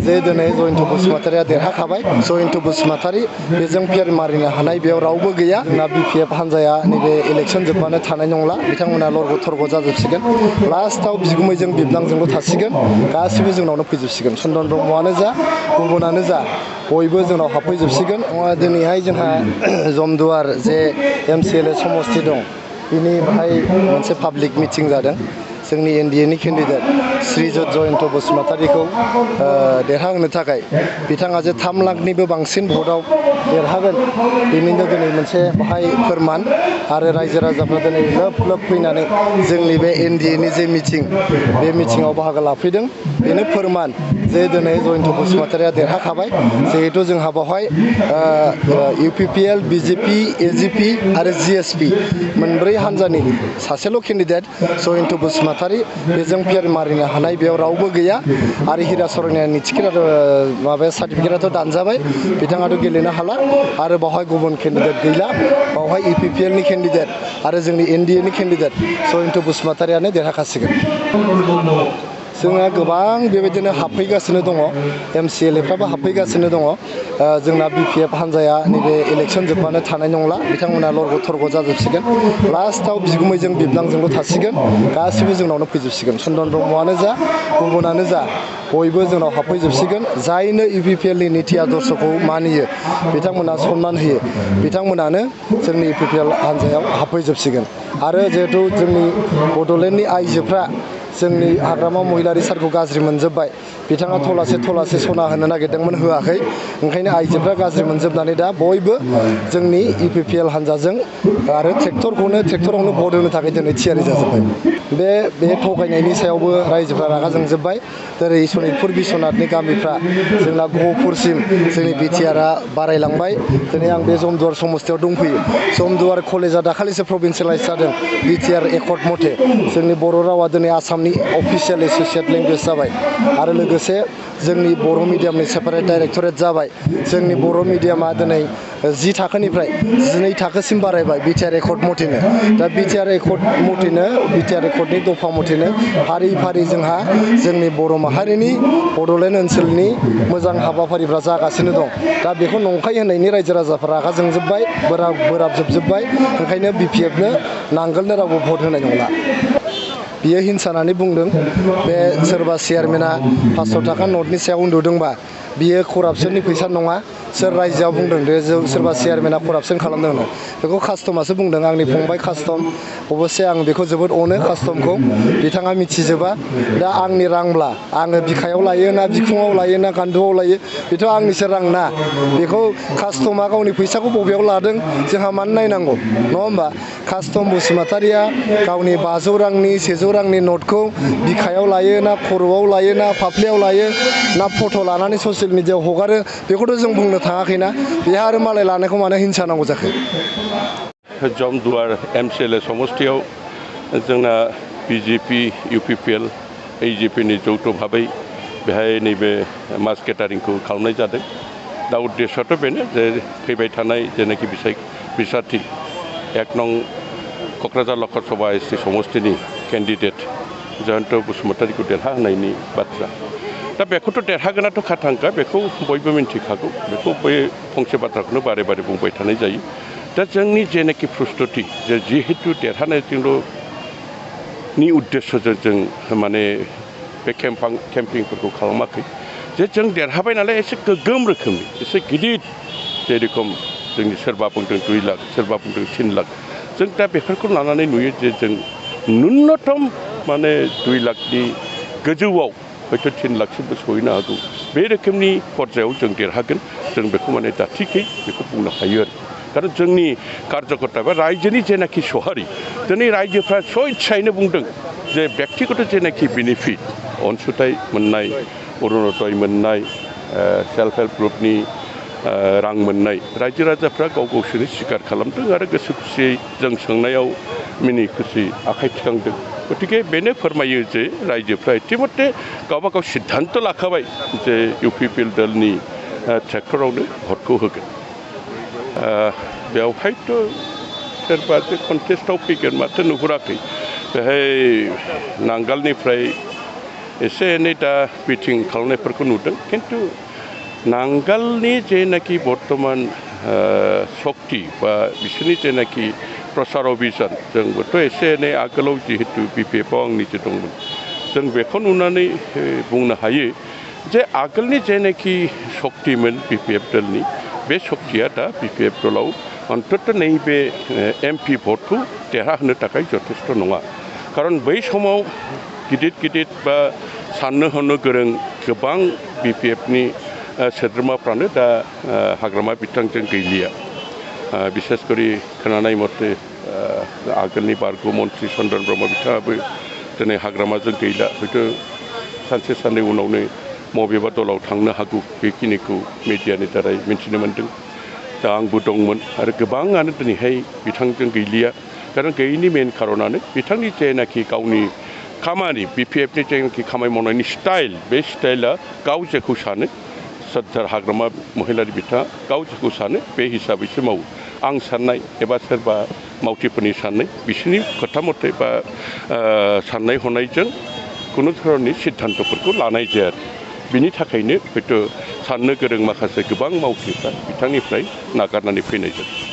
जे दिनै जयन्त बसुमतारिया देरहाखाबाय। जयन्त बसुमतारि बेजों फेर मारिनो हानाय बेयाव रावबो गैया। जोंना UPPL हान्जाया नैबे इलेक्सन जोबबानो थानाय नंला, बिथांमोना लरग' थरग' जाजोबसिगोन। लास्टआव बिगुमैजों बिबनांजोंल' थासिगोन, गासिबो जोंनावनो फैजोबसिगोन। चन्दन ब्रह्मआनो जा गुबुनानो जा बयबो जोंनाव हाबफैजोबसिगोन। दिनैहाय जोंहा जमदुवार जे MCLA समस्ति दं, बिनि बाहाय मोनसे पाब्लिक मिटिं जादों। जोंनि NDA नि केन्डिडेट श्रीजुत जयन्त बसुमतारिखौ देरहाहोनो थाखाय बिथाङा जे 3 लाखनिबो बांसिन भटआव देरहागोन, बेनिनो दिनै मोनसे बाहाय फोरमान। आरो रायजो राजाफ्रा दिनै लोब लोब फैनानै जोंनि बे NDA नि जे मिटिं, बे मिटिङाव बाहागो लाफैदों। बेनो फोरमान जे दिनै जयन्त बसुमतारिया देरहाखाबाय। जिहेतु जोंहा बेवहाय UPPL, BJP, AGP आरो GSP मोनब्रै हान्जानि सासेल' केन्डिडेट जयन्त बसुमतारि, बेजों फेर मारिनो हानाय बेयाव रावबो गैया। आरो हिरा सरनायनि टिकेट माबाया सार्टिफिकेटआथ' दानजाबाय, बिथाङाथ' गेलेनो हाला। आरो बावहाय गुबुन केन्डिडेट गैला। बावहाय UPPL नि केन्डिडेट आरो जोंनि NDA नि केन्डिडेट जयन्त बसुमतारियानो देरहाखासिगोन। जोंहा गोबां बेबायदिनो हाबफैगासिनो दङ, MCLA फ्राबो हाबफैगासिनो दङ। जोंना BPF हान्जाया नैबे इलेक्सन जोबबानो थानाय नंला, बिथांमोना लरग' थरग' जाजोबसिगोन। लास्टआव बिगुमैजों बिबनांजोंल' थासिगोन, गासिबो जोंनावनो फैजोबसिगोन। चन्दन ब्रह्मआनो जा गुबुनानो जा बयबो जोंनाव हाबफैजोबसिगोन। जायनो UPPL नि निति आदर्शखौ मानियो, बिथांमोना सनमान होयो, बिथांमोनानो जोंनि UPPL हान्जायाव हाबफैजोबसिगोन। आरो जिहेथु जोंनि बड'लेण्डनि आइजोफ्रा जोंनि हाग्रामा महिलारि सारखौ गाज्रि मोनजोब्बाय, बिथाङा थलासे सना होनो नागिरदोंमोन, होआखै। ओंखायनो आइजोफ्रा गाज्रि मोनजोबनानै दा बयबो जोंनि UPPL हान्जाजों आरो ट्रेक्टरावनो भट होनो थाखाय दिनै थियारि जाजोब्बाय। बे थगायनायनि सायावबो रायजोफ्रा रागा जोंजोब्बाय। जेरै सनितपुर बिश्वनाथनि गामिफ्रा जोंना गहपुरसिम जोंनि BTR बारायलांबाय। दिनै आं बे जमदुवार समस्तियाव दंफैयो। जमदुवार कलेजा दाखालिसो प्रभिन्सियेलाइज जादों BTR एकर्ड मथे। जोंनि बर' रावा दिनै आसामनि अफिसियेल एस'सियेट लेंगुवेज जाबाय। आरो लोगोसे जोंनि बर' मिडियामनि सेपारेट डाइरेक्टरेट जाबाय। जोंनि बर' मिडियामा दिनै 10 थाखोनिफ्राय 12 थाखोसिम बारायबाय BTR एकर्ड मथेनो। दा BTR एकर्डनि दफा मथेनो फारि फारि जोंहा जोंनि बर' माहारिनि बड'लेण्ड ओनसोलनि मोजां हाबाफारिफ्रा जागासिनो दं। दा बेखौ नंखाय होननायनि रायजो राजाफ्रा रागा जोंजोब्बाय, बोराबजोबबाय। ओंखायनो BPFनो नांगोलनो रावबो भट होनाय नंला। बियो हिंसा होननानै बुंदों। बे सोरबा चेयारमेना 500 थाखा नटनि सायाव उन्दुदोंबा बियो करापसननि फैसा नङा। सोर रायजोआ बुंदों दे सोरबा चेयारमेना करापसन खालामदों होनना? बेखौ कास्टमासो बुंदों, आंनि फंबाय कास्टम। अबस्से आं बेखौ जोबोद अनो कास्टमखौ, बिथाङा मिथिजोबा। दा आंनि रांब्ला आङो बिखायाव लायो ना बिखुङाव लायो ना गान्दुआव लायो, बेथ' आंनिसो रां ना। बेखौ कास्टमा गावनि फैसाखौ बबेयाव लादों जोंहा मानो नायनांगौ, नङा होमबा? कास्टम बसुमतारिया गावनि 500 रांनि 100 रांनि नटखौ बिखायाव लायो ना खर'आव लायो ना फाफ्लियाव लायो ना फट' लानानै ससियेल मिडियायाव हगारो, बेखौथ' जों बुंनो थाङाखैना। बेहा आरो मालाय लानायखौ मानो हिंसा नांगौ जाखो? जमदुवार MCLA समस्तियाव जोंना BJP, UPPL, AGP नि जौथ' भाबै बेहाय नैबे मास गेटारिंखौ खालामनाय जादों। दा उद्देশ্যआथ' बेनो जे फैबाय थानाय जेनाखि बिसारथि 1 नं क'क्राझार लकसभा SC समस्तिनि केन्डिडेट जयन्त बसुमतारिखौ देरहाहोनायनि बाथ्रा। दा बेखौथ' देरहागोनाथ' खाथांखा, बेखौ बयबो मिन्थिखागौ। बेखौ बै फंसे बाथ्राखौनो बारे बारे बुंबाय थानाय जायो। दा जोंनि जेनाखि प्रस्तुति, जे जिहेतु देरहानायजोंल'नि उद्देশ্যजों जों माने बे केम्पिंफोरखौ खालामाखै। जे जों देरहाबाय नालाय एसे गोग्गोम रोखोमनि, एसे गिदिर, जेरेखम जोंनि सोरबा बुंदों 2 लाख, सोरबा बुंदों 3 लाख। जों दा बेफोरखौ लानानै नुयो जे जों न्यूनतम माने 2 लाखनि गोजौआव हयथ' 3 लाखसिमबो सहैनो हागौ। बे रोखोमनि पर्यायाव जों देरहागोन, जों बेखौ माने दाथिकै बेखौ बुंनो हायो आरो। खारन जोंनि कार्यकर्ता बा रायजोनि जेनाखि सहारि, दिनै रायजोफ्रा स्वेच्छायैनो बुंदों जे बेक्तिगत जेनाखि बेनिफिट, अनसुंथाइ मोननाय, अरुनदय मोननाय, सेल्फ हेल्प ग्रुपनि रां मोननाय, रायजो राजाफ्रा गावसोरनो स्वीकार खालामदों आरो गोसो खुसियै जों सोंनायाव मिनि खुसि आखाइ थिखांदों। गतिके बेनो फोरमायो जे रायजोफ्रा इतिमध्य गावबा गाव सिद्धान्त लाखाबाय जे UPPL दलनि ट्रेक्टरावनो भटखौ होगोन। बेवहायथ' सोरबा जे कन्टेस्टआव फैगोन माथो नुहुराखै। बेहाय नांगालनिफ्राय एसे एनै दा मिटिं खालामनायफोरखौ नुदों खिन्थु नांगालनि जेनाखि बर्थमान सक्ति बा बिसोरनि जेनाखि प्रसार अभियान जोंबोथ' एसे एनै आगोलाव जिहेतु बिपिएफआव आं निजे दंमोन जों बेखौ नुनानै बुंनो हायो जे आगोलनि जेनाखि सक्तिमोन बिपिएफ दलनि बे सक्तिया दा बिपिएफ दलाव अन्तत नैबे एमपि भटखौ देरहाहोनो थाखाय जथेस्थ' नङा खारन बै समाव गिदिर गिदिर बा साननो हनो गोरों गोबां बिपिएफनि सोद्रोमाफ्रानो दा हाग्रामा बिथांजों गैलिया बिसेस करि खोनानाय मथे आगोलनि बारग' मन्त्रि चन्द्रन ब्रह्म बिथाङाबो दिनै हाग्रामाजों गैला हयथ' सानसे साननै उनावनो बबेबा दलाव थांनो हागौ बेखिनिखौ मिडियानि दारै मिन्थिनो मोन्दों दा आंबो दंमोन आरो गोबाङानो दिनैहाय बिथांजों गैलिया खारन गैयैनि मेन खारनानो बिथांनि जेनाखि गावनि खामानि बिपिएफनि जेनाखि खामानि मावनायनि स्टाइल बे स्टाइला गाव जेखौ सानो सोरखार हाग्रामा महिलारि बिथाङा गाव जेखौ सानो बे हिसाबैसो मावो आं साननाय एबा सोरबा मावथिफोरनि साननाय बिसोरनि खोथा मथे बा साननाय हनायजों खुनु धरननि सिद्धान्तफोरखौ लानाय जाया बिनि थाखायनो हयथ' साननो गोरों माखासे गोबां मावथिफ्रा बिथांनिफ्राय नागारनानै फैनाय जादों